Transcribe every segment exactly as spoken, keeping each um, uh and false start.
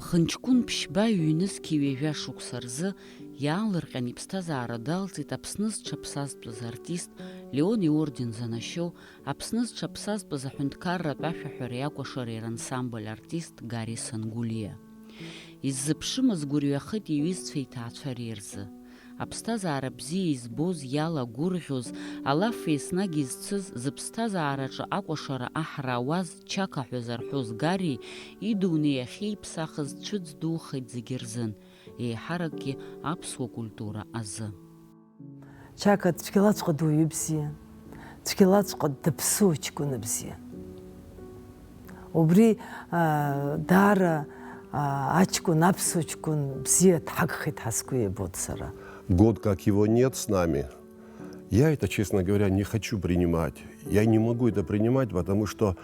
Хынҷкәын ԥшьба ҩнызқьи ҩажәа шықәса рзы иаалырҟьан иԥсҭазаара далҵит Аԥсны зҽаԥсазтәыз артист, Леон иорден занашьоу, Аԥсны зҽаԥсазтәыз аҳәынҭқарратә ашәаҳәареи акәашареи рансамбль артист Гари Сангулиа. Иззыԥшымыз гәырҩахеит иҩызцәа иҭаацәа реи рзы. Аԥсҭазаара бзиа избоз, иалагәырӷьоз, алаф еснагь изцыз, зыԥсҭазаараҿы акәашара аҳра ауаз, чақаҳәа зарҳәоз Гари идунеи ахьеиԥсахыз цәыӡ духеит зегьы рзын, еиҳаракгьы аԥсуа культура азы. Чака цәгьалаҵәҟьа дуаҩы бзиан, цәгьалаҵәҟьа дыԥсуа ҷкәына бзиан. Убри, аа, даара, аа, аҷкәын, аԥсуа ҷкәын бзиа дҳагхеит ҳәа сгәы иабоит сара. Год, как его нет с нами, я это, честно говоря, не хочу принимать. Я не могу это принимать, потому что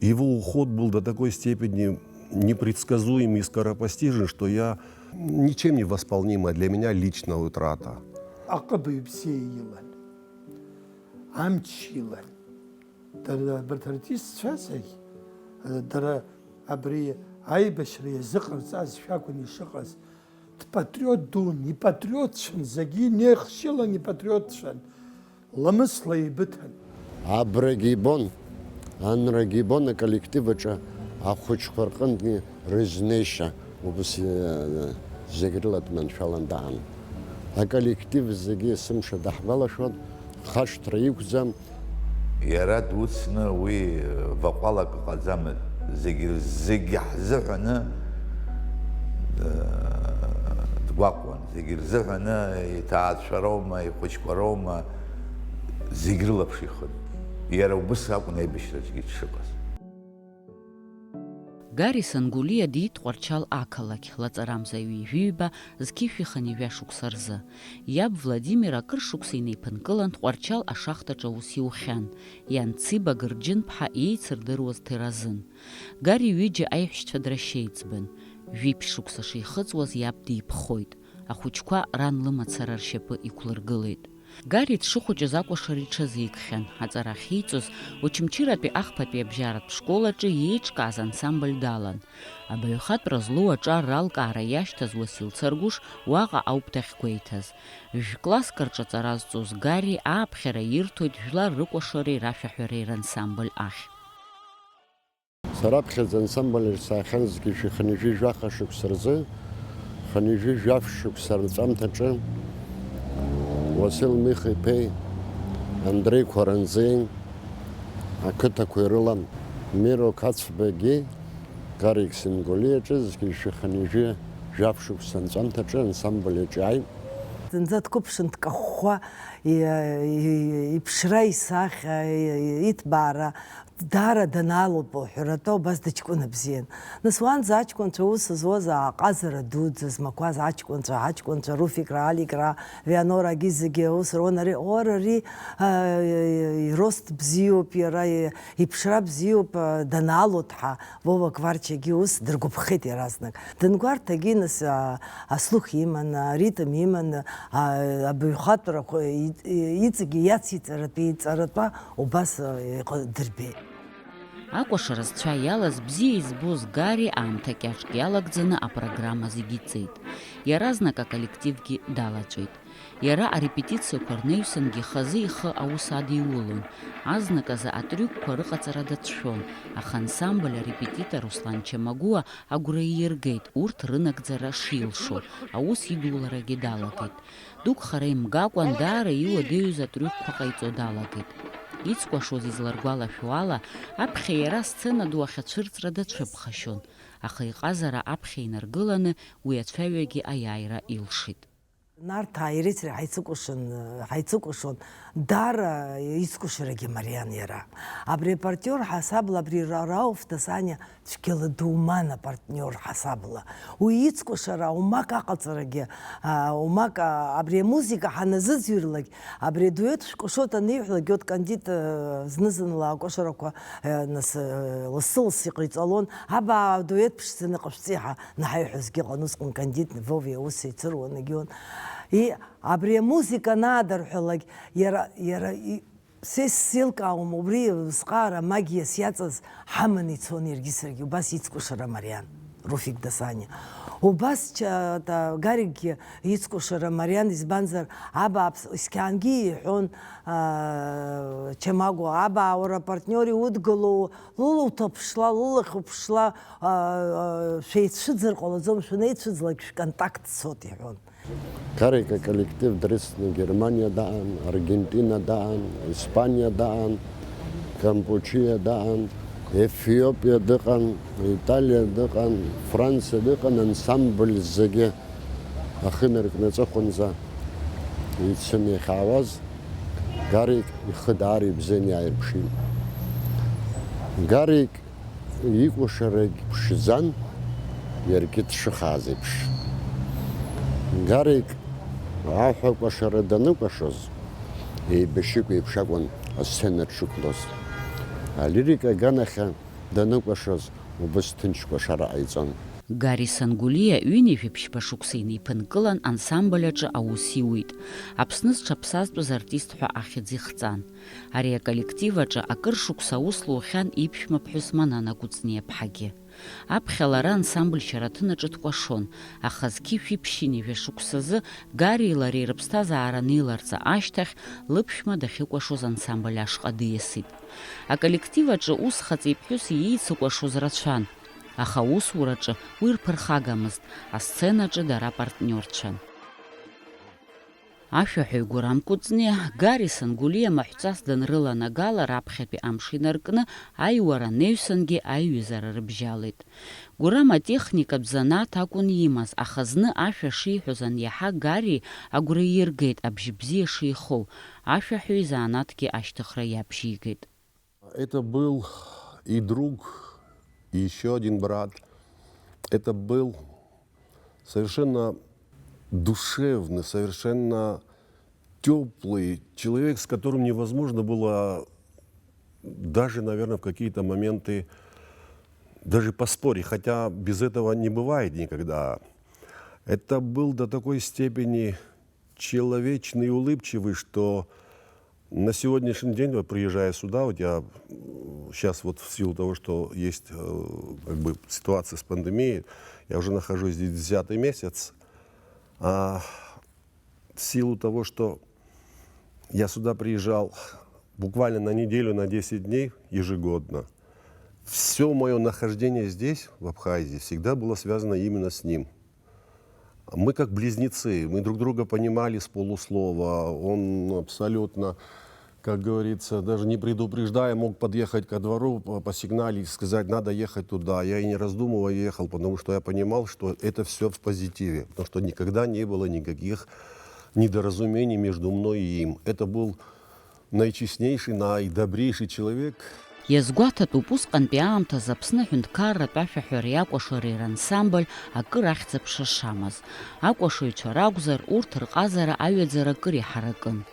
его уход был до такой степени непредсказуем и скоропостижен, что я ничем не восполнима для меня личная утрата. Аҟыбаҩ бзиа илан, амч илан. Дара абарҭ артистцәа зегь, дара абри аибашьра иазыҟарҵазшәа акәын ишыҟаз. Дпатриот дун, ипатриотцәан, зегьы инеихшьылан ипатриотцәан, ламысла еибыҭан. Абрагьы ибон, анрагьы ибон аколлектив аҿы ахәыҷқәа рҟынтәи рызнеишьа, убас, э, зегь рыла дманшәалан даан. Аколлектив зегьы есымша даҳгәалашәон, хашҭра иқәӡам. Иара дуцны уи, э, ваҟәалак ыҟаӡамызт. Зегь, зегь ҳзыҳәаны, э, дгәаҟуан. Зегь рзыҳәаны, иҭаацәа роума, ихәыҷқәа роума, зегь рылаԥш ихын. Иара убыс акәын аибашьраҿгьы дшыҟаз. Гари Сангулиа диит Тҟәарчал ақалақь, лаҵарамза ҩажәиҩба, зқьышә ихынҩажәа шықәса рзы. Иаб Владимир акыр шықәса инеиԥынкылан Тҟәарчал ашахтаҿы аус иухьан, иан Циба Гырџьынԥҳа иеицырдыруаз Ҭеразын. Гари ҩыџьа аиҳәшьцәа драшьеиҵбын. Жәиԥшь шықәса шихыҵуаз иаб диԥхоит. Ахәыҷқәа ран лымацара ршьапы иқәлыргылеит. Гари дшыхәыҷыз акәашара иҽазикхьан, аҵара ахьиҵоз Очамчыратәи ахԥатәи абжьаратә школ аҿы иеиҿкааз ансамбль далан. Абаҩхатәра злоу аҿар ралкаара иашьҭаз Уасил Царгәыш уаҟа ауп дахьгәеиҭаз. Жәкласск рҿы аҵара зҵоз Гари ааԥхьара ирҭоит жәлар рыкәашареи рашәаҳәареи рансамбль ахь. Сара аԥхьаӡа ансамбль рсаахьан зқьышә хынҩажәи жәаха шықәса рзы, хынҩажәи жәаф шықәса рҵәамҭаҿы Уасил Миха-иԥеи Андреи Қәаранӡеи ақыҭақәа ирылан. Миро Қацбагьы Гарик Сингулиаҿы зқьышә хынҩажәи жәаф шықәса анҵәамҭаҿы ансамбль аҿы иааит. Зынӡа дқәыԥшын, дкахәхәа, и-, и-, иԥшра, исахьа, и-, и-, иҭбаара, даара данаалоуп уҳәаратәа, убас дыҷкәына бзиан. Нас уанӡа аҷкәынцәа аус зуаз, аҟазара дуӡӡа змақәаз аҷкәынцәа, аҷкәынцәа Руфикра, Аликра, Вианорагьы зегьы аус руан. Ари, ор, ари, а, ирост бзиоуп, иара и-, иԥшра бзиоуп, а, данаалоҭҳа, Вова Кварчиагьы ус дыргәаԥхеит иаразнак. Дангәарҭагьы, нас, а, аслух иман, аритм иман, а, абаҩхатәрақәа и-, и-, иҵегьы иациҵаратәы, иҵаратәа убас, а, иҟ-, дырбеит. Акәашара зцәа иалаз, бзиа избоз Гари аамҭа кьаҿк иалагӡаны апрограмма зегьы иҵеит. Иаразнак аколлективгьы далаҵәеит. Иара арепетициақәа рнаҩсангьы хазы ихы аус адиулон, азныказы атрюкқәа рыҟаҵара дацәшәон, аха ансамбль арепетитор Руслан Чамагәуа агәра ииргеит урҭ рынагӡара шилшо, аус идуларагьы далагеит. Дук хара имгакәан, даара иуадаҩыз атрюкқәа ҟаиҵо далагеит. Ицкәашоз изларгәалашәо ала, аԥхьа иара асцена ду ахь ацәырҵра дацәыԥхашьон, аха иҟазара аԥхьа инаргыланы уи ацәаҩагьы аиааира илшеит. Нарҭаа иреи сареи ҳаицыкәашон, ҳаицыкәашон, даара ицкәашарагьы мариан иара. Абри апартиор ҳасабла, абри Ра-, Рауф Дасаниа цәгьала думан апартиор ҳасабла. Уи ицкәашара, умак аҟаҵарагьы, а, умак, а, абри амузыка ҳаназыӡырҩлак, абри адуеҭ шәкәашоит аниҳәлак, иот Кандид, а, зны-зынла акәашарақәа, а, нас, а, лассы-лассы иҟаиҵалон, абаа адуеҭ ԥшӡаны ҟашәҵеи ҳәа наҳаиҳәозгьы ыҟан, усҟан Кандид Вовиа ус еицыруан, егьион. И, абри амузыка анаадарҳәалак, иара, иара, и, са исзеилкаауам, убри сҟаара магиас иаҵаз ҳаманы ицон иаргьы саргьы, убас ицкәашара мариан. Руфик Дасаниа. Убас Ча-, та-, Гарикгьы ицкәашара мариан, избанзар, абааԥс, Исқьангьы иҳәон, аа, Чамагәа, абаа, уара апартниор иудгылоу, лыла уҭаԥшла, лылахь уԥшла, аа, шәеицәыӡыр ҟалаӡом, шәанеицәыӡлак шәконтакт цот, иҳәон. Гарик аколлектив дрыцны Германиа даан, Аргентина даан, Испаниа даан, Кампучиа даан, Ефиопиа дыҟан, Италиа дыҟан, Франциа дыҟан, ансамбль зегьы ахы наркны аҵыхәанӡа ицын иахьаауаз, Гарик ихы даара ибзианы иааирԥшит. Гарик икәашарагь ԥшӡан, иаргьы дшыхааз еиԥш. Гарик аҳәа кәашара даныкәашоз, еибашьыкәа еиԥш акәын асцена дшықәлоз. Алирика аганахьа даныкәашоз, убыс ҭынч кәашара ҟаиҵон. Гари Сангулиа ҩынҩажәи ԥшьба шықәса инеиԥынкылан ансамбль аҿы аус иуит. Аԥсны зҽаԥсазтәыз артист ҳәа ахьӡ ихҵан. Ари аколлектив аҿы акыр шықәса аус лухьан иԥшәма ԥҳәыс Манана Кәыҵниаԥҳагьы. Аԥхьа лара ансамбль Шьараҭын аҿы дкәашон, аха зқьи жәшәи ԥшьынҩажәа шықәсазы Гари лареи рыԥсҭазаара анеиларҵа ашьҭахь, лыԥшәма дахьыкәашоз ансамбль ашҟа диасит. Аколлектив аҿы ус хаҵеи ԥҳәыси еицыкәашоз рацәан, аха аусураҿы уи рԥырхагамызт, асценаҿы дара партниорцәан. Ашәаҳәаҩ Гурам Кәыҵниа, Гари Сангулиа маҳәҵас данрыланагала раԥхьатәи амш инаркны аиуара анаҩсангьы аиҩызара рыбжьалеит. Гурам атехникатә занааҭ акәын имаз, аха зны ашәа шиҳәоз аниаҳа Гари агәра ииргеит абжьы бзиа шихоу, ашәаҳәаҩ изанааҭгьы ашьҭыхра иабжьигеит. Это был и друг, и ещё один брат. Это был совершенно душевный, совершенно тёплый человек, с которым невозможно было даже, наверное, в какие-то моменты даже поспорить, хотя без этого не бывает никогда. Это был до такой степени человечный и улыбчивый, что на сегодняшний день, вот приезжая сюда, вот я сейчас вот в силу того, что есть э, как бы ситуация с пандемией, я уже нахожусь здесь десятый месяц, а в силу того, что я сюда приезжал буквально на неделю, на десять дней ежегодно, все мое нахождение здесь, в Абхазии, всегда было связано именно с ним. Мы как близнецы, мы друг друга понимали с полуслова, он абсолютно, как говорится, даже не предупреждая, мог подъехать ко двору, посигналить, сказать: «Надо ехать туда». Я и не раздумывая ехал, потому что я понимал, что это все в позитиве, потому что никогда не было никаких недоразумений между мной и им. Это был наичестнейший, наидобрейший человек. Иазгәаҭатәуп усҟантәи аамҭазы Аԥсны аҳәынҭқарратә ашәаҳәареи акәашареи рансамбль акыр ахьӡ-аԥша шамаз. Акәашаҩцәа ракәзар, урҭ рҟазара аҩаӡара акыр иҳаракын.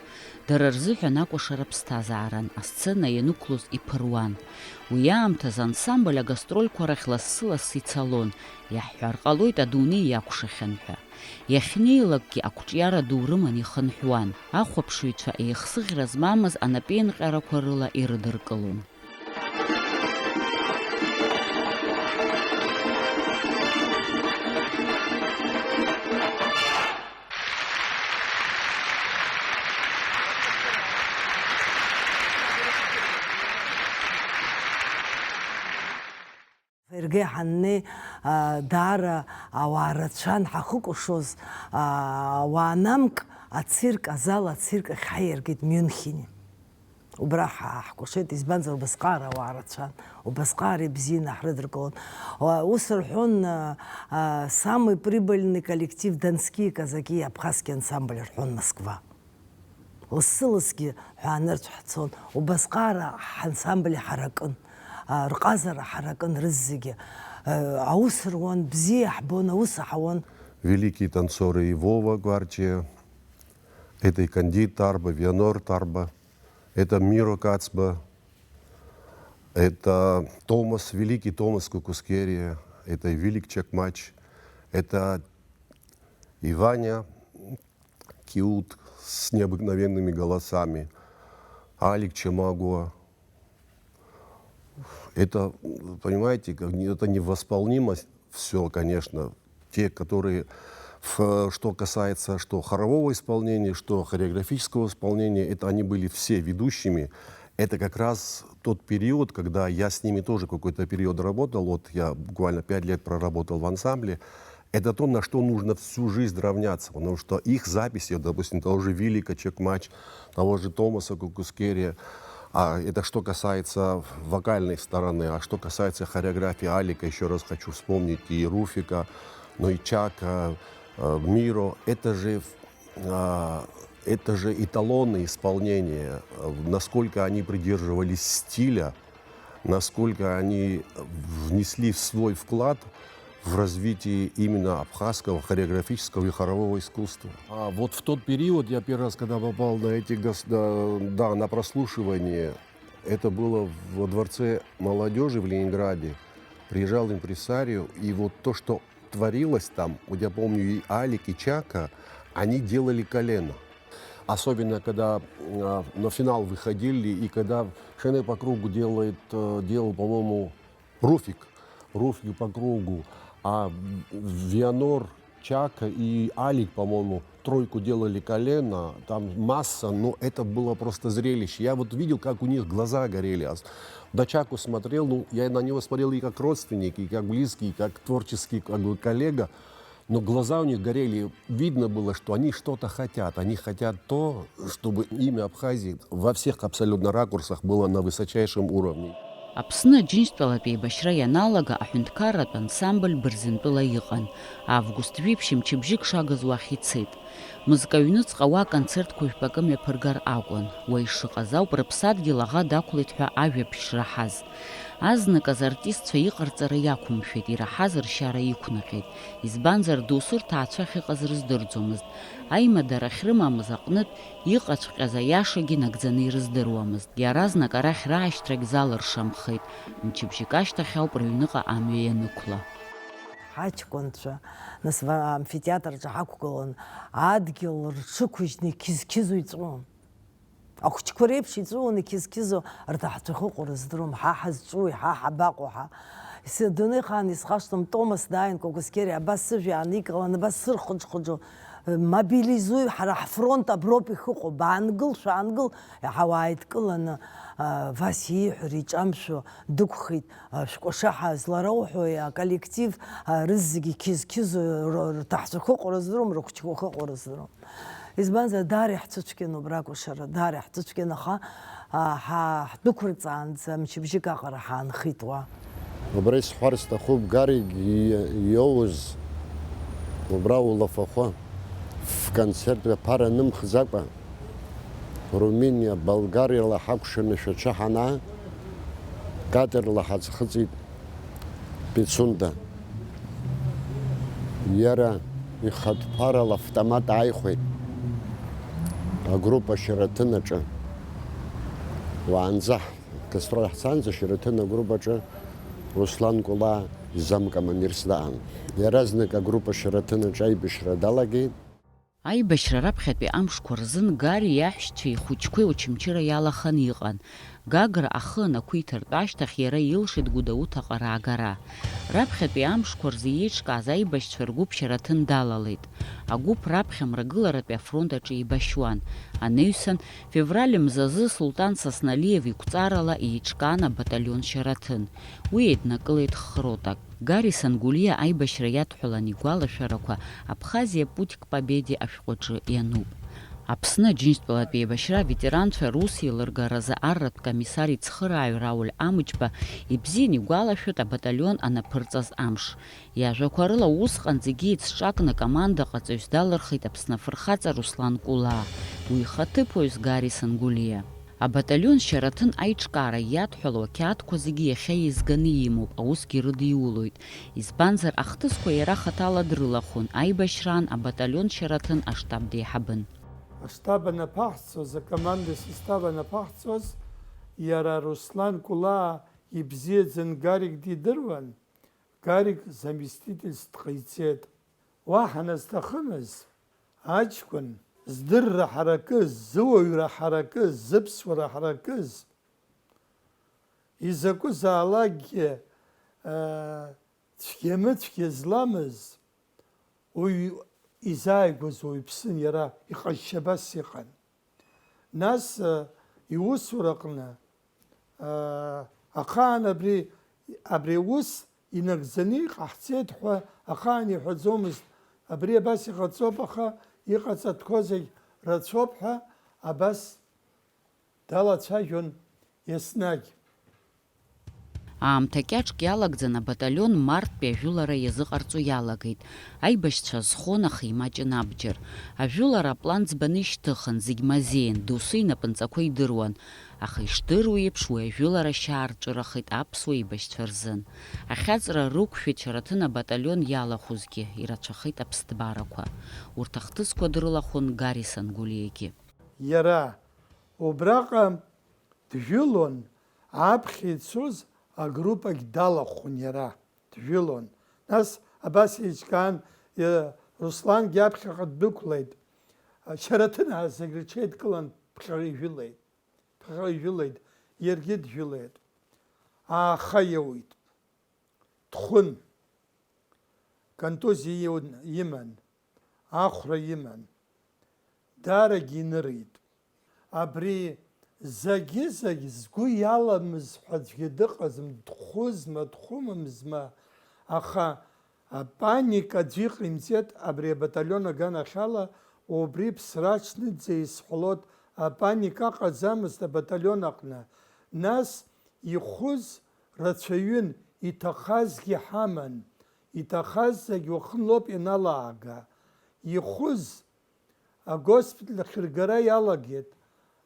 Дара рзыҳәан акәашара ԥсҭазааран, асцена ианықәлоз иԥыруан. Уи аамҭазы ансамбль агастрольқәа рахь лассы-лассы ицалон, иаҳҳәар ҟалоит, адунеи иакәшахьан ҳәа. Иахьнеилакгьы ақәҿиара ду рыман ихынҳәуан, ахәаԥшыҩцәа еихсыӷьра змамыз анапеинҟьарақәа рыла ирыдыркылон. Фаергеи ҳаннеи, аа, даара ауаа рацәан ҳахыкәашоз, аа, ауаа намк ацирк азал, ацирк ахь ҳаиаргеит Мюнхени. Убра ҳа-, ҳкәашеит, избанзар, убасҟаара ауаа рацәан, убасҟаара ибзианы ҳрыдыркылон. Уа-, ус рҳәон, аа, аа, самый прибыльный коллектив донские казаки и абхазский ансамбль рҳәон Москва. Лассы-ласгьы ҳәаанырцә ҳцон. Убасҟаара ҳансамбль ҳаракын, а, рҟазара ҳаракын рызегьы. Э, аус руан, бзиа ҳбон, аус аҳауан. Великие танцоры и Вова Гварчия, это и Кандид Тарба, Вианор Тарба, это Миро Кацба, это Томас, великий Томас Кукускерия, это и Вилик Чакмач, это и Ваня Киут с необыкновенными голосами, Алик Чемагуа. Это, понимаете, как не- это невосполнимо. Все, конечно, те, которые, в- что касается что хорового исполнения, что хореографического исполнения, это они были все ведущими. Это как раз тот период, когда я с ними тоже какой-то период работал. Вот я буквально пять лет проработал в ансамбле. Это то, на что нужно всю жизнь равняться, потому что их записи, вот, допустим, того же Вилика Чекмач, того же Томаса Кукускерия, а это что касается вокальной стороны, а что касается хореографии Алика, еще раз хочу вспомнить и Руфика, но и Чака, э, Миро, это же, а, это же эталонное исполнение, э, насколько они придерживались стиля, насколько они внесли свой вклад в развитие именно абхазского хореографического и хорового искусства. А вот в тот период, я первый раз, когда попал на эти гос- да, да, на прослушивание, это было во Дворце молодежи в Ленинграде. Приезжал импресарио, и вот то, что творилось там, вот я помню, и Алик, и Чака, они делали колено. Особенно, когда а, на финал выходили, и когда Шене по кругу делает, э, делал, по-моему, Руфик, Руфик по кругу, а Вианор, Чака и Алик, по-моему, тройку делали колено, там масса, но это было просто зрелище. Я вот видел, как у них глаза горели. Ас- На Чаку смотрел, ну, я на него смотрел и как родственник, и как близкий, и как творческий как бы, коллега. Но глаза у них горели, видно было, что они что-то хотят. Они хотят то, чтобы имя Абхазии во всех абсолютно ракурсах было на высочайшем уровне. Аԥсны Аџьынџьтәылатә еибашьра ианалага, аҳәынҭқарратә ансамбль Бырзентәыла иҟан. Август жәиԥшь мчыбжьык шагыз уахь ицеит. Мызкы аҩныҵҟа уа аконцертқәа жәпакы мҩаԥыргар акәын. Уа ишыҟаз ауп рыԥсадгьыл аӷа дақәлеит ҳәа ажәабжь шраҳаз. Азныказ артистцәа иҟарҵара иақәымшәеит, ираҳаз ршьара иқәнаҟьеит. Избанзар, досу рҭаацәа ахьыҟаз рыздырӡомызт. Аимадара ахьрымамыз аҟнытә, иҟаҵәҟьаз аиашагьы нагӡаны ирыздыруамызт. Иаразнак арахь раашьҭрагь залыршамхеит. Мчыбжьык ашьҭахь ауп рыҩныҟа амҩа ианықәла. Ҳаҷкәынцәа, нас ва- амфитеатрҿы ҳақәгылон, адгьыл рҽықәыжьны иқьыз-қьызо иҵәуон. Ахәыҷқәа реиԥш иҵәуон иқьыз-қьызо, рҭаҳцәа ахьыҟоу рыздыруам, ҳа ҳазҿуи, ҳа ҳабаҟоу, ҳа. Ес- адунеихаан исхашҭуам, Томас дааин Кокоскери, абас сыжә иааникылан, абас сырхыџхыџуа, мобилизуи, ҳара ҳфронт аброуп ихыҟоу, баангыл, шәаангыл, иаҳа уааидкыланы, а, Васиа ииҳәара иҿамшәо дықәхеит, а, шәкәашаҳәа зларауҳәои, аколлектив, а, рызегьы қьыз-қьызо, р- рҭаҳцәа ахьыҟоу рыздыруам, рыхәыҷқәа ахьыҟоу рыздыруам. Избанзар, даара иаҳцәыцәгьан убра акәашара, даара иаҳцәыцәгьан, аха, а, ҳа-, ҳдәықәырҵаанӡа мчыбжьык аҟара ҳаанхеит уа. Убра исҳәар сҭахуп, Гарик и- иоуз убра улафахәы, фконцерт ҩаԥара нымхӡакәа, Румыниа, Болгариала ҳакәшаны шәача ҳанаа, катерла ҳаӡхыҵит Пицунда. Иара ихатә ԥарала автомат ааихәеит агруппа Шьараҭын аҿы. Уаанӡа ҳгастроль ҳцанӡа Шьараҭын агруппа аҿы Руслан Кәлаа изамкомандирс даан. Иаразнак агруппа Шьараҭын аҿы аибашьра далагеит. Аибашьра раԥхьатәи амшқәа рзын Гари иаҳәшьцәеи ихәыҷқәеи Очамчыра иалаханы иҟан. Гагра ахы анақәиҭыртә ашьҭахь иара илшеит Гәдоуҭаҟа раагара. Раԥхьатәи амшқәа рзы иеиҿкааз аибашьцәа ргәыԥ Шьараҭын далалеит. Агәыԥ раԥхьа Мрагыларатәи афронт аҿы еибашьуан. Анаҩсан, февраль мзазы Султан Сасналиев иқәҵарала еиҿкаан абаталион Шьараҭын. Уи еиднакылеит хротак. Гари Сангулиа аибашьра иадҳәалан игәалашәарақәа Абхазия путь к победе ашәҟәаҿы иануп. Аԥсны Аџьынџьтәылатә еибашьра аветеранцәа рус еилыргаразы арратә комиссар ицхырааҩ Рауль Амыҷба ибзиан игәалашәоит абаталион анаԥырҵаз амш. Иажәақәа рыла, усҟан зегьы еицҿакны акомандаҟаҵаҩс далырхит Аԥсны афырхаҵа Руслан Кәлаа, уи ихаҭыԥуаҩс Гари Сангулиа. Абаталион Шьараҭын аиҿкаара иадҳәалоу ақьаадқәа зегьы иахьа еизганы имоуп, аусгьы рыдиулоит. Избанзар, ахҭысқәа иара хаҭала дрылахәын, аибашьраан абаталион Шьараҭын аштаб деиҳабын. Аштаб анаԥаҳҵоз, акоманда состав анаԥаҳҵоз, иара Руслан Кәлаа ибзиаӡан Гарик дидыруан, Гарик заместительс дҟаиҵеит. Уаҳа назҭахымыз аҷкәын здырра ҳаракыз, зыуаҩра ҳаракыз, зыԥсуара ҳаракыз, изакәызаалакгьы, аа, цәгьа-мыцәгьа зламыз уаҩ изааигәаз уаҩԥсын иара, иҟазшьа абас иҟан. Нас, э, иусураҟны, э, ахаан абри, абри аус инагӡаны иҟаҳҵеит ҳәа ахаан иҳәаӡомызт, абри абас иҟаҵоуп, аха иҟаҵатәқәо зегь рацәоуп ҳәа абас далацәажәон еснагь. Аамҭа кьаҿк иалагӡан абаталион марттәи ажәылара иазыҟарҵо иалагеит. Аибашьцәа азхон, аха имаҷын абџьар. Ажәылара аплан ӡбаны ишьҭыхын, зегь мазеин, досу инапынҵақәа идыруан. Аха ишдыру еиԥш, уи ажәылара шьаарҵәырахеит аԥсуа еибашьцәа рзын. Ахьаҵра рықәшәеит Шьараҭын абаталион иалахәызгьы, ирацәахеит аԥсҭбарақәа. Урҭ ахҭысқәа дрылахәын Гари Сангәлиагьы. Иара убраҟа джәылон, аԥхьа ицоз агруппагь далахәын иара, джәылон. Нас абас еиҿкаан, иа-, Руслангьы аԥхьаҟа ддәықәлеит. Шьараҭынаа зегь рҽеидкылан ԥхьаҟа ижәылеит. Ԥхьаҟа ижәылеит, иаргьы джәылеит. Ааха иауит. Дхәын. Контузиа иун-, иман. Ахәра иман. Даарагьы инырит. Абри зегьы-зегь згәы иаламыз ҳәа аӡәгьы дыҟаӡам, дхәызма, дхәымамзма, аха апаника аӡәы иҟаимҵеит абри абаталион аганахьала, убри ԥсра аҽныҵӡа исҳәалоит, апаника ыҟаӡамызт абаталион аҟны. Нас ихәыз рацәаҩын, иҭахазгьы ҳаман, иҭахаз зегь уахынлоуп ианалаага. Ихәыз агоспиталь ахь ргара иалагеит.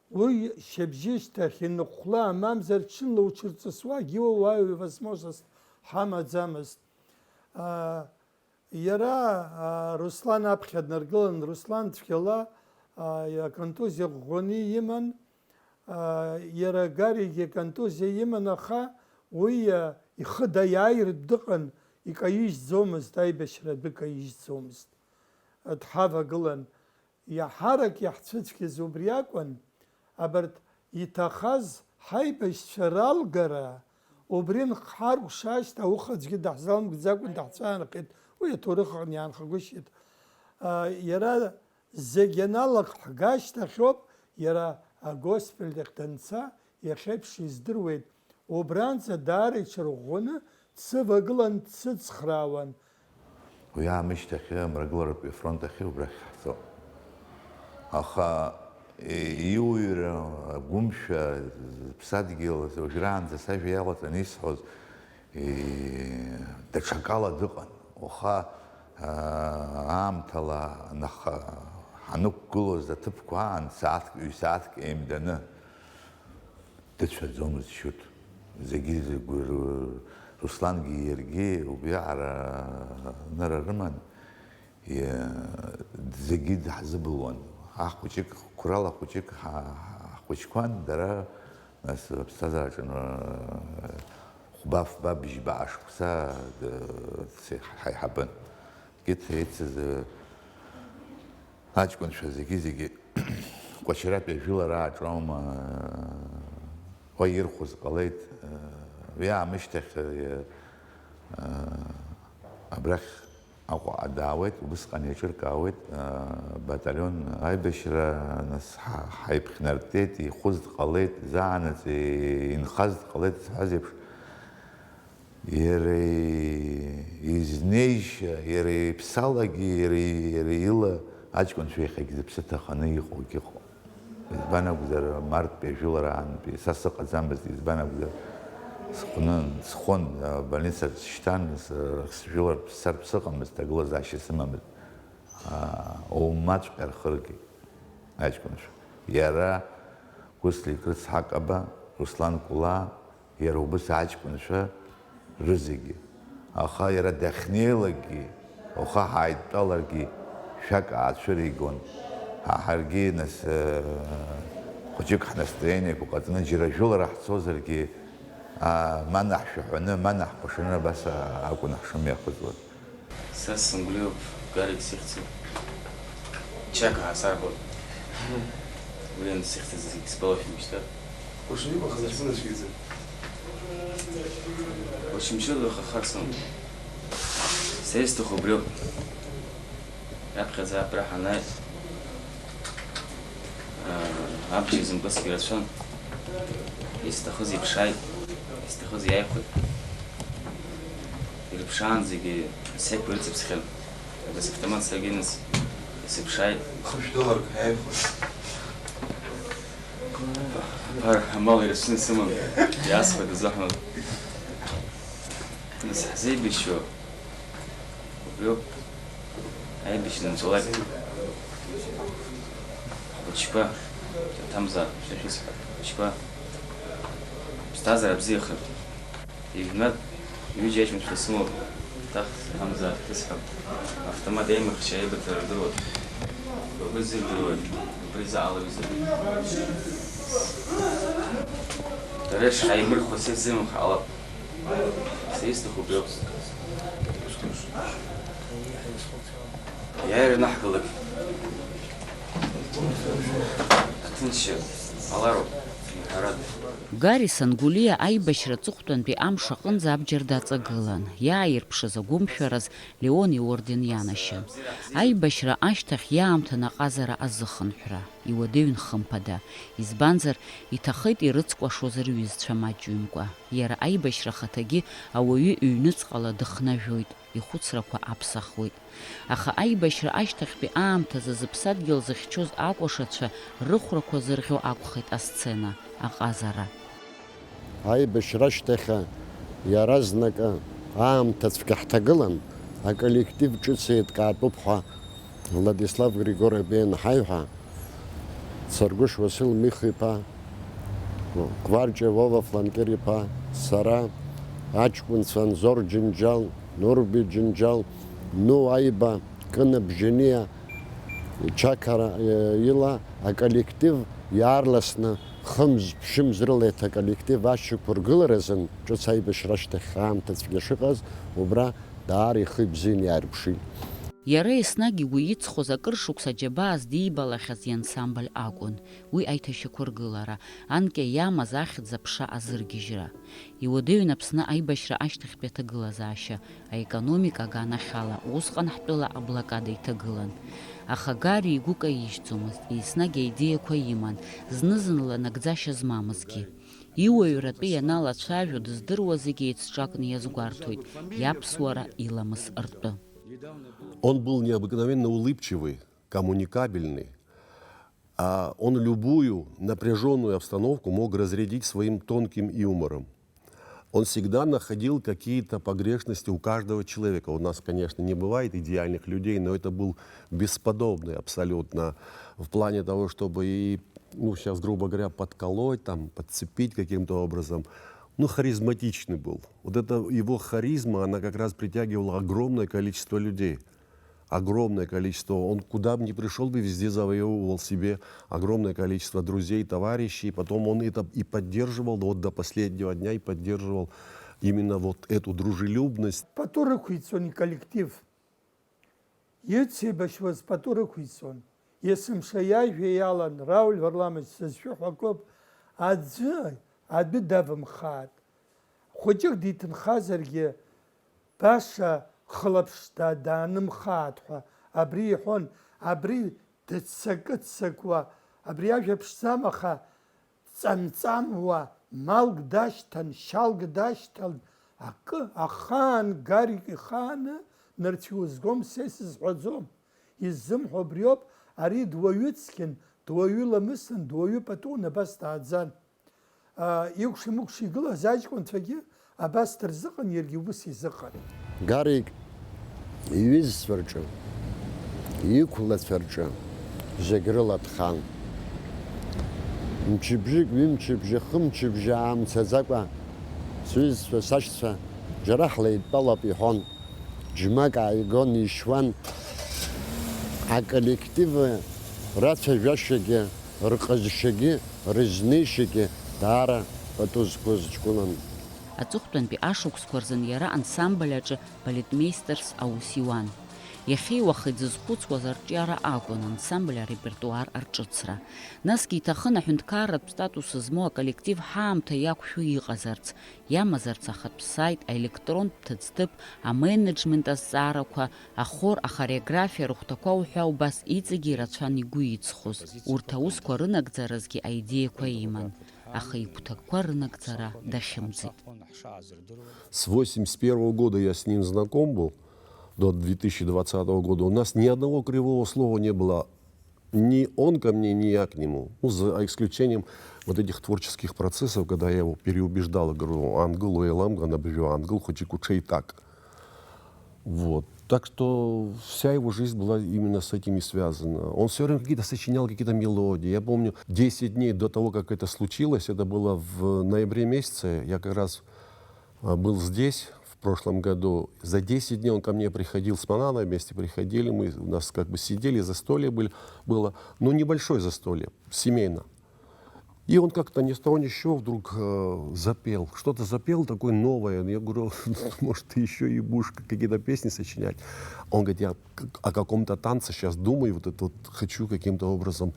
Уи шьыбжьышьҭахь иныхәла, мамзар ҽынла уҽырҵысуагьы уаҩы возможность ҳамаӡамызт. Аа, иара, аа, Руслан аԥхьа днаргылан, Руслан цәгьала, аа, аконтузиа ӷәӷәаны иман. Аа, иара Гаригьы аконтузиа иман, аха уи, аа, ихы даиааиртә дыҟан, икаижьӡомызт, аибашьра адәы каижьӡомызт. Дҳавагылан, иаҳарак иаҳцәыцәгьаз убри акәын, абарҭ иҭахаз ҳаибашьцәа ралгара, убри нхҳаркәшашт ауха аӡәгьы даҳзалымгӡакәан даҳцәаанхеит, уи аҭоурых аҟны иаанхагәышьеит. Иара зегь аналак ҳгашьҭахьоуп, иара агоспиталь ахь данца, иахьеиԥш издыруеит, убранӡа даара иҽырӷәӷәаны дсывагылан дсыцхраауан. Уи аамышьҭахьы Мрагыларатәи афронт ахьы убрахь ҳцо. Аха, е, иуҩра, агәымшәа, зыԥсадгьыл, уажәраанӡа сажәа иалаҵаны исҳәоз, е, даҽакала дыҟан. Уаха, аа, аамҭала нах-, ҳанықәгылоз аҭыԥқәа аан, сааҭк, ҩ-сааҭк еимданы. Дыцәаӡомызт Шьуҭ. Зегьы згәы-, Руслангьы иаргьы убриаҟара нара рыман, иа-, зегьы даҳзыбылуан. Аҳ хәыҷык, қәрала хәыҷык ҳа-, ҳхәыҷқәан, дара, нас, аԥсҭазаараҿы, ы, хәба-фба бжьба ашықәса д-, ҳаиҳабын. Егьырҭ еицыз, ы, аҷкәынцәа зегьы-зегьы Кәачаратәи ажәылара ааҿоума, уа ирхәыз ҟалеит, уи аамышьҭахь, абрахь Аҟәаҟа даауеит, убысҟан еиҿыркаауеит, баталион аибашьра, нас ҳа-, ҳаиԥхьнартәеит, ихәыз дҟалеит, заанаҵ инхаз дҟалеит зҳәаз еиԥш, Иара изнеишьа, иара иԥсалагьы, иара, иара ила аҷкәынцәа иахьагь зыԥсы ҭаханы иҟоугьы ыҟоуп. Избан акәзар, марттәи ажәылара аантәи са сыҟаӡамызт, избан акәзар, схәны, схон, абольницаҿ сшьҭан, с-, сжәылартә сцартә сыҟамызт, ҭагылазаашьа сымамызт. Аа, оумаҵәҟьа рхыргеит аҷкәынцәа. Иара Гәыслик рыцҳа Каба, Руслан Кәлаа, иара убас аҷкәынцәа рызегьы. Аха иара дахьнеилакгьы, уаха ҳааидтәаларгьы, шәак аацәыригон. Ҳа ҳаргьы, нас, э, хәыҷык ҳнастроениеқәа ҟаҵаны, џьара жәылара ҳцозаргьы, аа, ма наҳшәаҳәаны, ма наҳкәашаны абас акәын ҳшымҩахыҵуаз. Са сымгәлиоуп, Гарик сихьӡуп. Чак аасарҳәоит. Уи ансыхьӡыз зегь сбалахьан шьҭа. Ушнигәахаз аҷкәын ацәгьаӡа. Очамчыра хахарсон. Са исҭаху убриоуп. Раԥхьаӡа абра ҳанааи, аа, абџьар зымкысгьы рацәан. Изҭахыз иԥшааит, изҭахыз иааихәеит. Ирыԥшаанӡагьы сеиқәа ирыцыԥсхьан. Абас автомат сагьыныс исыԥшааит. Хышә дыларк ҳаиқәа. Аԥара амал ирацәаны исыман, иаасхәеит азыҳәан. Нас ҳзеибашьуа убриоуп, аибашьра нҵәалак. Хәыҷқәа, Ҭамза, шәахьысҳәа, хәыҷқәа, ԥсҭазаара бзиахеит. Ҩажәа, ҩыџьа аҷкәынцәа сымоуп, Ҭамза, шәахьысҳәа, автомат аимахьчара аибыҭара рдыруан. Бгәы зырдыруеит, убри заҟа лыҩыза. Дара ишҳаимырхуа са исзеимырхәо ҟалап. Са исҭаху убриоуп. Иааира наҳгалак. Аҭынчра ҟалароуп, ҳәарада. Гари Сангулиа аибашьра аҵыхәтәантәи амш аҟынӡа абџьар даҵагылан, иааирԥшыз агәымшәараз Леон иорден ианашьан. Аибашьра ашьҭахь иаамҭан аҟазара азыхынҳәра, иуадаҩын хымԥада, избанзар, иҭахеит ирыцкәашоз рҩызцәа маҷҩымкәа. Иара аибашьра ахаҭагьы ауаҩы иҩныҵҟала дыхнажәоит, ихәыцрақәа аԥсахуеит. Аха аибашьра ашьҭахьтәи аамҭазы зыԥсадгьыл зыхьчоз акәашацәа рыхәрақәа зырӷьо акәхеит асцена, аҟазара. Аибашьра ашьҭахь иаразнакы аамҭа цәгьа ҳҭагылан, аколлектив ҿыц еиҭкаатәуп ҳәа Владислав Григорович ианҳаиҳәа, Царгәыш Уасил Миха-иԥа, Кварҷиа Вова Фланкер-иԥа, сара, аҷкәынцәа Анзор Џьынџьал, Нурби Џьынџьал, Ну Аиба, Кына Бжьаниа, Чақара, э, ила аколлектив иаарласны хымз, ԥшьымз рыла еиҭа аколлектив ашьақәыргыларазын, ҿыц аибашьра ашьҭахь аамҭа цәгьа шыҟаз, убра даара ихы ибзианы иаарԥшит. Иара еснагь игәы иҵхоз акыр шықәса аџьабаа здибалахьаз иансамбль акәын, уи аиҭашьақәыргылара, анкьа иамаз ахьӡ-аԥша азыргьежьра. Иуадаҩын Аԥсны аибашьра ашьҭахьтәи аҭагылазаашьа, аекономика аганахьала, усҟан ҳтәыла аблокада иҭагылан. Аха Гари игәы каижьӡомызт, еснагь аидеиақәа иман, зны-зынла нагӡашьа змамызгьы. Иуаҩратәы ианалацәажәо дыздыруа зегьы еицҿакны иазгәарҭоит иаԥсуара иламыс ртәы. Он был необыкновенно улыбчивый, коммуникабельный. А он любую напряжённую обстановку мог разрядить своим тонким юмором. Он всегда находил какие-то погрешности у каждого человека. У нас, конечно, не бывает идеальных людей, но это был бесподобный абсолютно в плане того, чтобы и, ну, сейчас, грубо говоря, подколоть, там, подцепить каким-то образом. Ну, харизматичный был. Вот эта его харизма, она как раз притягивала огромное количество людей. Огромное количество. Он куда бы ни пришёл бы, везде завоевывал себе огромное количество друзей, товарищей. Потом он это и поддерживал, вот до последнего дня и поддерживал именно вот эту дружелюбность. Пату рықәиҵон иколлектив. Ицеибашьуаз пату рықәиҵон. Есымша иажәа иалан, Рауль Варламович, сызшәыҳәа акоуп, аӡәы адәы давымхааит. Хәыҷык диҭынхазаргьы, баша хылаԥшда даанымхааит ҳәа абри иҳәон, абри дыццакы-ццакуа, абри ажәа ԥшӡам, аха дҵамҵамуа, малк дашьҭан, шьалк дашьҭан, акы, ахаан Гарик ихааны, нырцә иузгом, са исызҳәаӡом. Иззымҳәо абриоуп, ари дуаҩыцқьан, дуаҩы ламысан, дуаҩы патуны абас дааӡан. Аа, икәша-мыкәша игылаз аҷкәынцәагьы абас дырзыҟан, иаргьы убас изыҟан. Гарик иҩызцәа рҿы, иқәлацәа рҿы зегь рыла дхан. Мчыбжьык, ҩымчыбжьа, хымчыбжьа аамцаӡакәа, сҩызцәа, сашьцәа, џьара ҳлеидтәалап иҳәон. Џьмак ааигон, ишьуан, аколлектив рацәажәашьагьы, рҟазшьагьы, рызнеишьагьы даара пату зқәыз ҷкәынан. Аҵыхәтәантәи ашықәсқәа рзын иара ансамбль аҿы балетмеистерс аус иуан. Иахьеи уахеи дзызхәыцуаз арҿиара акәын ансамбль арепертуар арҿыцра. Насгьы иҭахын аҳәынҭқарратә статус змоу аколлектив ҳаамҭа иақәшәо иҟазарц, иамазарц ахатә саит, аелектронтә ҭыӡҭыԥ, аменеджмент азҵаарақәа, ахор, ахореографиа рыхәҭақәа уҳәа убас иҵегьы ирацәан игәы иҵхоз. Урҭ аусқәа рынагӡаразгьы аидеиақәа иман, аха игәҭакқәа рынагӡара дахьымӡеит. С восемьдесят первого года я с ним знаком был, до две тысячи двадцатого года. У нас ни одного кривого слова не было. Ни он ко мне, ни я к нему. Ну, за исключением вот этих творческих процессов, когда я его переубеждал, говорю, ангел, уйламга, например, ангел, хоть и кучей так. Вот. Так что вся его жизнь была именно с этим и связана. Он все время какие-то сочинял, какие-то мелодии. Я помню, десять дней до того, как это случилось, это было в ноябре месяце, я как раз а, был здесь в прошлом году. За десять дней он ко мне приходил, с Мананой вместе приходили, мы у нас как бы сидели, застолье были, было, ну, небольшое застолье, семейно. И он как-то ни с того ни с сего вдруг э, запел. Что-то запел такое новое. Я говорю, может, ты еще и будешь какие-то песни сочинять. Он говорит, я о каком-то танце сейчас думаю, вот это вот хочу каким-то образом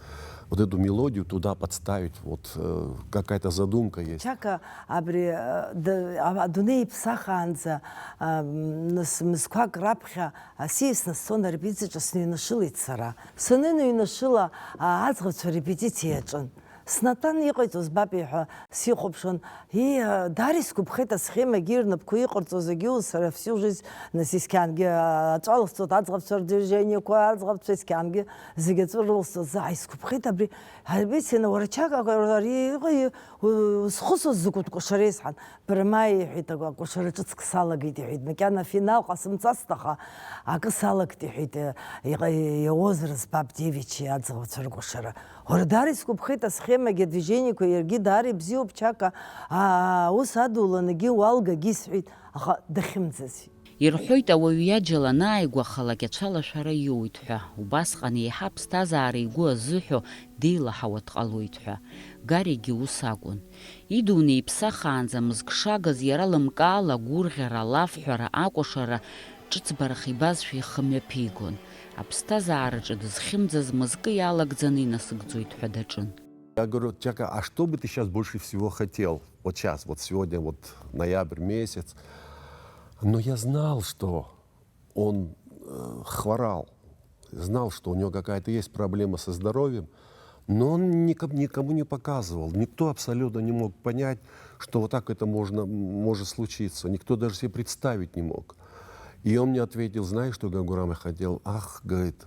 вот эту мелодию туда подставить, вот э, какая-то задумка есть. Чака абри э, адунеи иԥсахаанӡа э, нас мызқәак раԥхьа асиасны сцон арепетициаҿы сныҩнашылеит сара. Саныныҩнашыла, аӡӷабцәа репетициа иаҿын. Снатәан иҟаиҵо збап ҳәа сихәаԥшуан. Ии, даара исгәаԥхеит асхемагьы рнапқәа иҟарҵоз, егьи ус сара всю жизнь нас исқьангьы аҵәа лсҵоит аӡӷабцәа рдвижениақәа, аӡӷабцәа исқьангьы зегьы аҵәы рылсҵоз. Ааи, исгәаԥхеит абри Альбециана, уара чак ари иҟаи узхысыз закәытә кәашара исҳәан. Бара ма, иҳәеит, акәашара ҿыцк салагеит, иҳәеит, макьана афинал ҟасымҵацт, аха акы салагт, иҳәеит, иҟа-, иауазар збап девичи аӡӷабцәа ркәашара. Уара даара исгәаԥхеит асхемагьы, адвижениеқәа иаргьы даара ибзиоуп, Чака, аа, ус адуланыгьы уалгагьы исҳәеит, аха дахьымӡази. Ирҳәоит, ауаҩ иаџьал анааигәахалак ацәалашәара иоуит ҳәа, убасҟан еиҳа аԥсҭазаара игәы азыҳәо деилаҳауа дҟалоит ҳәа. Гаригьы ус акәын. Идунеи иԥсахаанӡа мызк шагыз иара лымкаала агәырӷьара, алафҳәара, акәашара ҿыцбарах ибазшәа ихы мҩаԥигон. Аԥсҭазаараҿы дызхьымӡаз мызкы иалагӡаны инасыгӡоит ҳәа даҿын. Я говорю, Чака, а что бы ты сейчас больше всего хотел? Вот сейчас, вот сегодня, вот ноябрь месяц. Но я знал, что он э, хворал, знал, что у него какая-то есть проблема со здоровьем, но он никому, никому не показывал. Никто абсолютно не мог понять, что вот так это можно, может случиться. Никто даже себе представить не мог. И он мне ответил, знаешь, что, Гагурам, я хотел? Ах, говорит,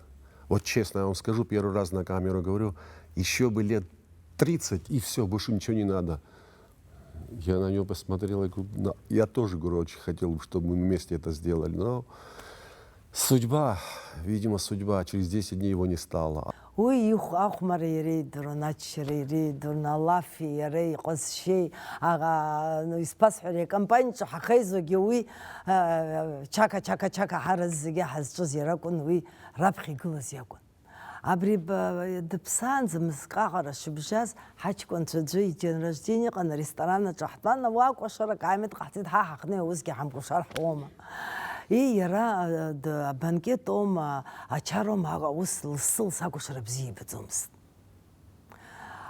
вот честно я вам скажу, первый раз на камеру говорю, еще бы лет тридцать, и все, больше ничего не надо. Я на него посмотрел, я говорю, я тоже, говорю, очень хотел бы, чтобы мы вместе это сделали, но судьба, видимо, судьба, через десять дней его не стало. Уи ихә ахәмара иара идырун, аччара иара идырун, алафи иара иҟазшьеи, аха, исԥасҳәари, акомпаниаҿы ҳахеизогьы уи, чака, чака, чака ҳара зегьы ҳазҿыз иара акәын, уи раԥхьа игылаз иакәын. Абри дыԥсаанӡа мызкы аҟара шыбжьаз, ҳаҷкәынцәа аӡәы идень рождение ыҟан, аресторан аҿы ҳтәан, уа кәашарак ааимеит ҟаҳҵеит, ҳа ҳахнеи аусгьы ҳамкәашар ҳуоума? Ии, иара абанкет оума, ачароума, аус лассы-лассы акәашара бзиа ибаӡомызт.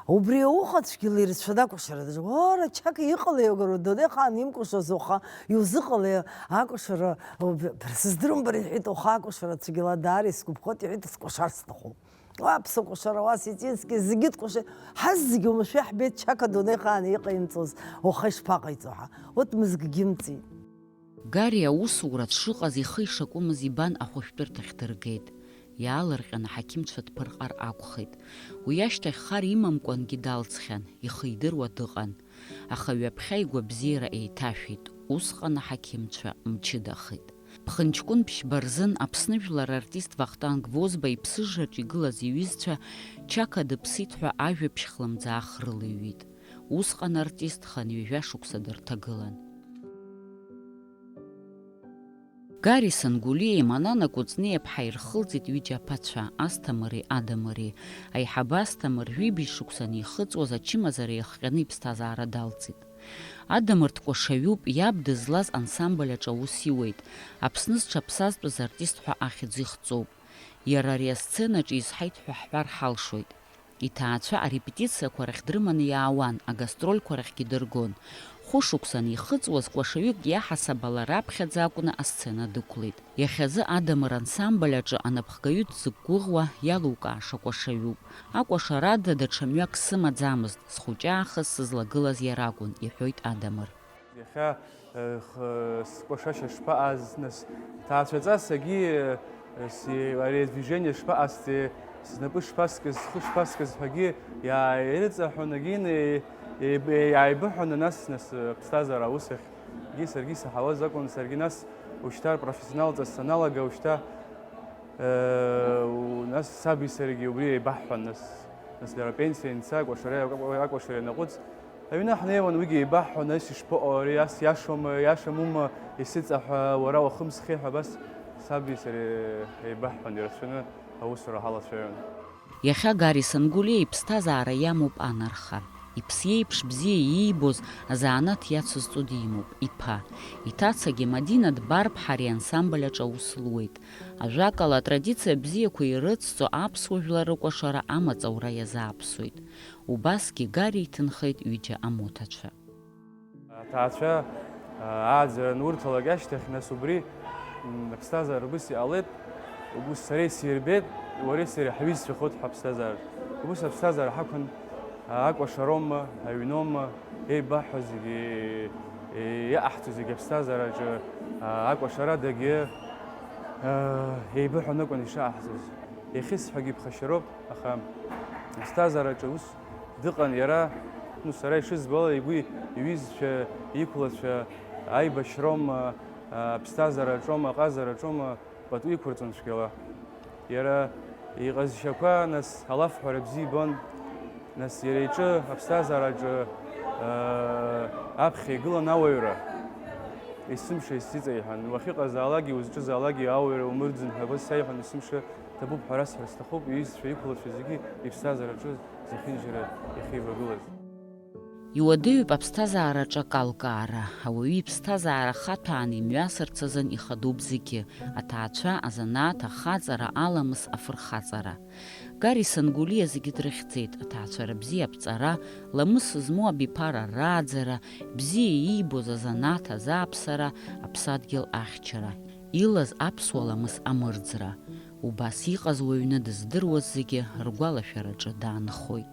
Убри ауха цәгьала ирацәаны акәашара даҿын. Уара, чак иҟалеи, уара, дунеихаан имкәашоз уаха иузыҟалеи акәашара? Бара сыздырам, бара, иҳәеит, уаха акәашара цәгьала даара исгәаԥхоит, иҳәеит, скәашар сҭахуп. Уа аԥсуа кәашара, уа осетински, зегьы дкәашеит. Ҳазегьы уамашәа иаҳбеит чак адунеихаан иҟаимҵоз, уаха ишԥаҟаиҵо ҳәа. Урҭ мызкгьы имҵит. Гари аусура дшыҟаз ихы ишакәымыз ибан ахәышәтәырҭахь дыргеит. Иаалырҟьаны аҳақьымцәа дԥырҟар акәхеит. Уи ашьҭахь хар имамкәангьы далҵхьан, ихы идыруа дыҟан. Аха ҩаԥхьа игәабзиара еиҭашәеит, усҟан аҳақьымцәа мчыдахеит. Ԥхынҷкәын ԥшьба рзын Аԥсны жәлар артист Вахтанг Возба иԥсыжраҿ игылаз иҩызцәа Чака дыԥсит ҳәа ажәабжь хлымӡаах рылыҩҩит. Усҟан артист хынҩажәа шықәса дырҭагылан. Гари Сангулиеи Манана Кәыҵниаԥҳа ирхылҵит ҩыџьа аԥацәа, Асҭамыри Адамыри. Аиҳабы Асҭамыр жәибжь шықәса анихыҵуаз, ачымазара иахҟьаны иԥсҭазаара далҵит. Адамыр дкәашаҩуп, иаб дызлаз ансамбль аҿы аус иуеит. Аԥсны зҽаԥсазтәыз артист ҳәа ахьӡ ихҵоуп. Иара ари асценаҿ изҳаит ҳәа ҳҳәар ҳалшоит. Иҭаацәа арепетициақәа рахь дрыманы иаауан, агастрольқәа рахьгьы дыргон. Хәышықәса анихыҵуаз, кәашаҩык иаҳасаб ала раԥхьаӡа акәны асцена дықәлеит. Иахьазы Адамыр ансамбль аҿы анапхгаҩы дзықәгәыӷуа, иалукааша кәашаҩуп. Акәашарада даҽа мҩак сымаӡамызт, схәыҷы аахыс сызлагылаз иара акәын, иҳәоит Адамыр. Иахьа, э, х-, скәашашьа шԥаҟаз, нас, ҭаацәаҵас агьи, э, си-, ари адвижение шԥаҟасҵеи, снапы шԥаскыз, схы шԥаскыз ҳәагьы иааирыҵаҳәон, агьины, еиб-, иааибыҳәаны, нас, нас, э, аԥсҭазаара аус ахьгьы саргьы исаҳауаз акәын, саргьы нас ушьҭа профессионалҵас саналага, ушьҭа, э, у-, нас саби саргьы убри еибаҳҳәан, нас, нас лара апенсиа ианца, акәашара, акәашара ианаҟәыҵ, аҩны ҳнеиуан, уигьы еибаҳҳәон, ас ишԥаҟоу ари, ас иашоума, иашамума, исыҵаҳәа, уара уахымсхьеи ҳәа, абас саби сареи еибаҳҳәон, ирацәаны аусура ҳалацәажәон. Иахьа Гари Сангулиа иԥсҭазаара иамоуп анарха. Иԥсы еиԥш бзиа иибоз, азанааҭ иацызҵо димоуп, иԥа. Иҭацагьы Мадина Дбарԥҳа ари ансамбль аҿы аус луеит. Ажәакала, атрадициа бзиақәа ирыцҵо аԥсуа жәлар рыкәашара амаҵ аура иазааԥсоит. Убасгьы Гари иҭынхеит ҩыџьа амоҭацәа. Аҭаацәа, аа, ааӡара анурҭалак ашьҭахь, нас убри, м, аԥсҭазаара убыс иҟалеит, убыс сара исирбеит, уареи сареи ҳҩызцәахоит ҳәа аԥсҭазаара. Убыс аԥсҭазаара ҳақәын, аа, акәашароума, аҩноума, еибаҳҳәо зегьы, е-, иаҟаҳҵо зегьы аԥсҭазаараҿы, аа, акәашарадагьы, аа, еибыҳәаны акәын ишаҟаҳҵоз. Иахьысҳәагьы ԥхашьароуп, аха аԥсҭазаараҿы ус дыҟан иара, ну, сара ишызбо ала, игәы иҩызцәа, иқәлацәа, аибашьроума, аԥсҭазаараҿома, аҟазаараҿома, пату иқәырҵон цәгьала. Иара иҟазшьақәа, нас, алафҳәара бзиа ибон, нас, иара иҿы аԥсҭазаараҿы, аа, аԥхьа игылан ауаҩра. Есымша исзыҵеиҳәан, уахьыҟазаалакгьы, узҿызаалакгьы ауаҩра умырӡын ҳәа абас саиҳәон, есымша ҭабуп ҳәа расҳәар сҭахуп, иҩызцәа, иқәлацәа зегьы иԥсҭазаараҿы зехьынџьара иахьеивагылаз. Иуадаҩуп аԥсҭазаараҿы акалкаара, ауаҩы иԥсҭазаара хаҭәааны имҩасырц азын ихадоуп зегьы, аҭаацәа, азанааҭ, ахаҵара, аламыс, афырхаҵара. Гари Сангулиа зегьы дрыхьӡеит, аҭаацәара бзиа аԥҵара, ламыс змоу абиԥара рааӡара, бзиа иибоз азанааҭ азааԥсара, аԥсадгьыл ахьчара, илаз аԥсуа ламыс амырӡра. Убас иҟаз уаҩны дыздыруаз зегьы ргәалашәараҿы даанхоит.